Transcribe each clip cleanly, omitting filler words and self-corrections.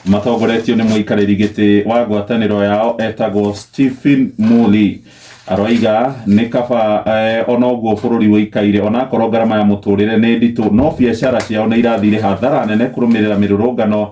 Matongoretio nĩ mũikarĩri gĩtĩ wa ngwatanĩro yao etagwo Stephen Muli. Aroiga nĩ kaba ona ũguo bũrũri ũikaire, onakorwo ngarama ya mũtũrĩre nĩ nditũ, no biacara ciao nĩ irathire hathara nene kũrũmĩrĩra mĩrũrũngano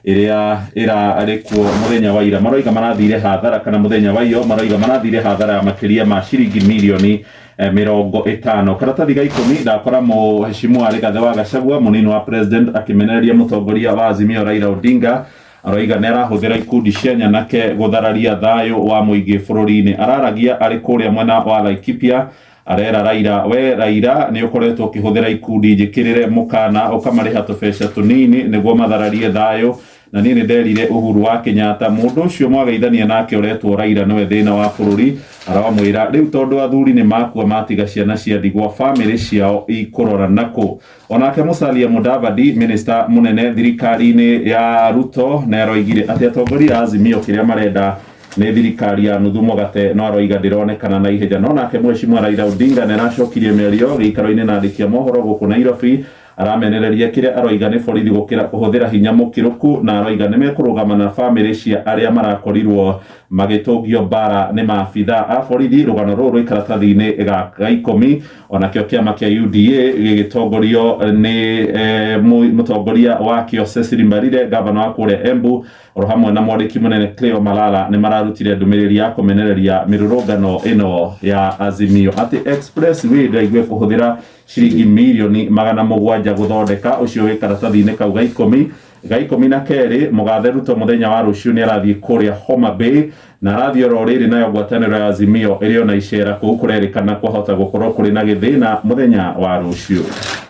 ĩrĩa ĩrarĩ kuo mũthenya wa ira. Maroiga marathire hathara, kana mũthenya wa iyo maroiga marathire hathara ya makĩria ma ciringi mirioni 50. Karatathi ga 10, ndakora mũheshimu Rigathĩ wa Gachagua, mũnini wa president, akĩmenereria mũtongoria wa Azimio Raila Odinga. Aroiga nĩ arahũthĩra ikundi cia nyanake gũthararia thayũ wa mũingĩ bũrũri-inĩ. Araragia arĩ kũrĩa mwena wa Laikipia. Arera Raila, we Raila nĩ ũkoretwo ũkĩhũthĩra ikundi njĩkĩrĩre mũkana, ũkamarĩha tũbeca tũnini nĩguo mathararie thayũ, na niĩ nĩ nderire Uhuru wa Kenyatta mũndũ ũcio mwageithania nake ũretwo Raila nĩwe thĩna wa bũrũri. Aramwĩra rĩu tondũ athuri nĩ makua matiga ciana cia ndigwa, bamĩrĩ ciao ikũrora nakũ? Onake Musalia Mudavadi, minista mũnene thirikari-inĩ ya Ruto, nĩ aroigire atĩ atongoria a Azimio kĩrĩa marenda nĩ thirikari ya nuthu mũgate, no aroiga ndĩronekana na ihenya. No nake mheshimiwa Raila Odinga nĩ aracokirie mĩario gĩikaro-inĩ na andĩki a mohoro gũkũ Nairobi. Aramenereria kĩrĩa aroiga nĩ borithi gũkĩra kũhũthĩra hinya mũkĩrũku, na aroiga nĩ mekũrũgama na bamĩrĩ cia arĩa marakorirwo magĩtũngio mbara nĩ maabitha a borithi. Rũgano rũrũ rwĩ karatathi-inĩ ga 10. Onakĩo kĩama kĩa UDA gĩgĩtongorio nĩ mũtongoria wakĩo Cecily Mbarire, gavana wa kũrĩa Embu, oro hamwe na mwandĩki mũnene Cleo Malala, nĩ mararutire ndũmĩrĩri ya kũmenereria mĩrũrũngano ĩno ya Azimio atĩ expressway ndĩraigue kũhũthĩra ciringi mirioni 700 gũthondeka. Ũcio wĩ karatathi-inĩ kau ga 10. Ga 12, mũgathe Ruto mũthenya wa rũciũ nĩ arathiĩ kũrĩa Homa Bay, na arathiĩ oro rĩrĩ nayo ngwatanĩro ya Azimio ĩrĩ ona icera kũu. Kũrerĩkana kwahota gũkorwo kũrĩ na gĩthĩna mũthenya wa rũciũ.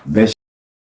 Mbeca.